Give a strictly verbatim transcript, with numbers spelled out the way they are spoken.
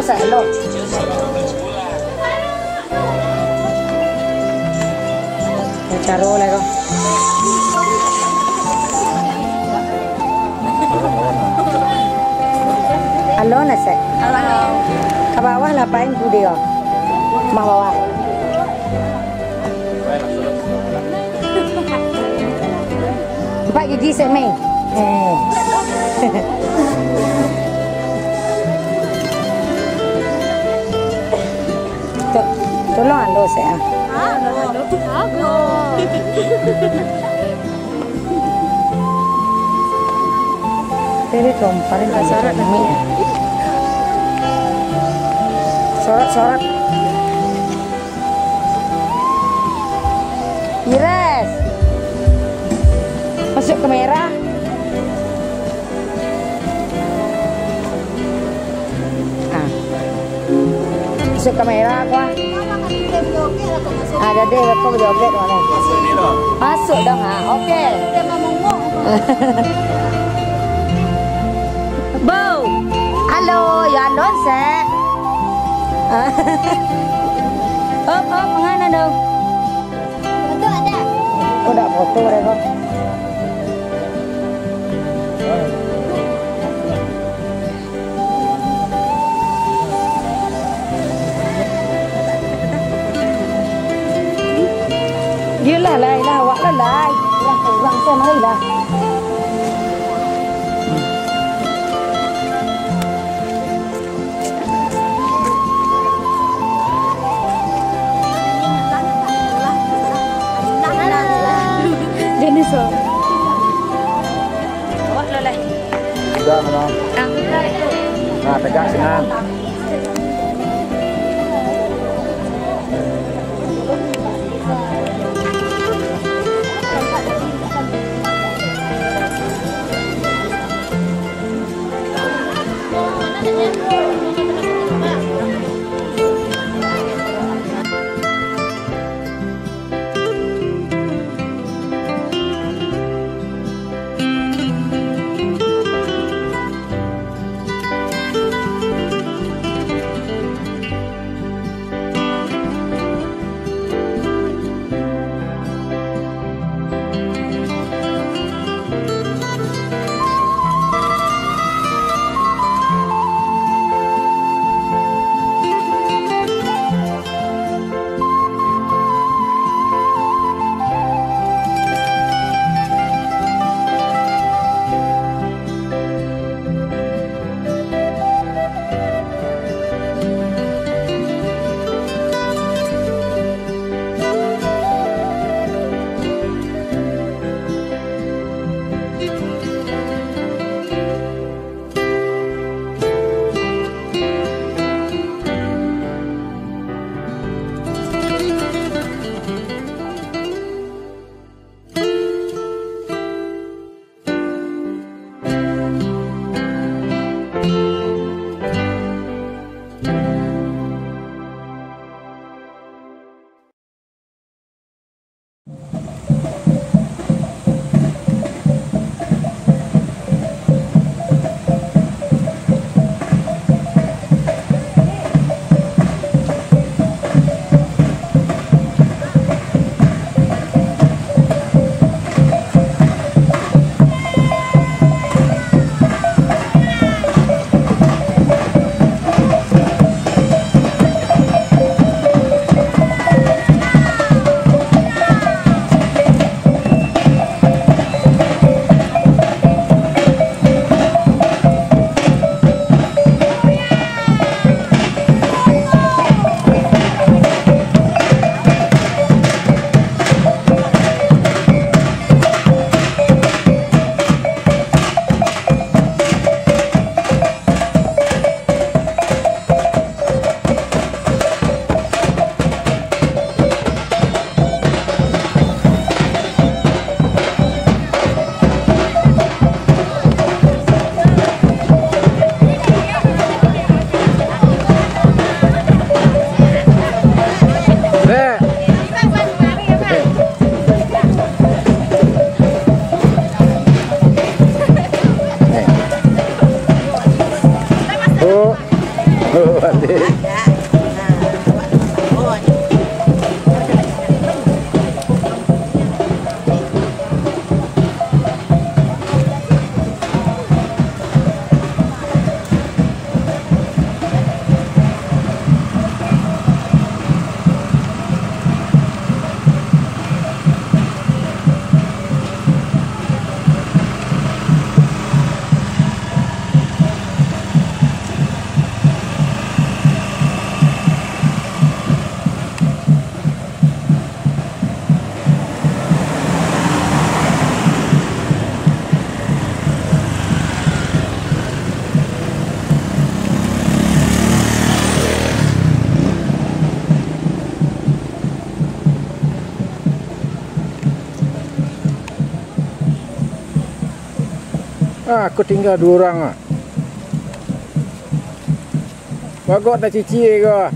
Elok. Caro lah ko. Alo, Nasek. Halo. Ka bawah lah, pain kude ko. Mak bawah. Empat gigi sek, Mei. Eh. To-, tolong ando sek, ah. Tadi tumpah ni. Sorot, sorot. Ires. Masuk kamera. Ah. Masuk kamera ko, ah. Ah, jadi, ko bajoget, mano? Masuk dong, ah. Oke. Bo. Halo, yo, alo sek. Op, op, mangana dong? Foto ada. Oh, dak foto mereka. Iyolah, lai lah, awak lah, lai. Lah, kurang saya, marilah. Jenis, oh. Awak lo lai. Sudah, no. Ah. Nah, tegak sinan. Ah, ko tingga duo urang ah. Bagok tacicie ko.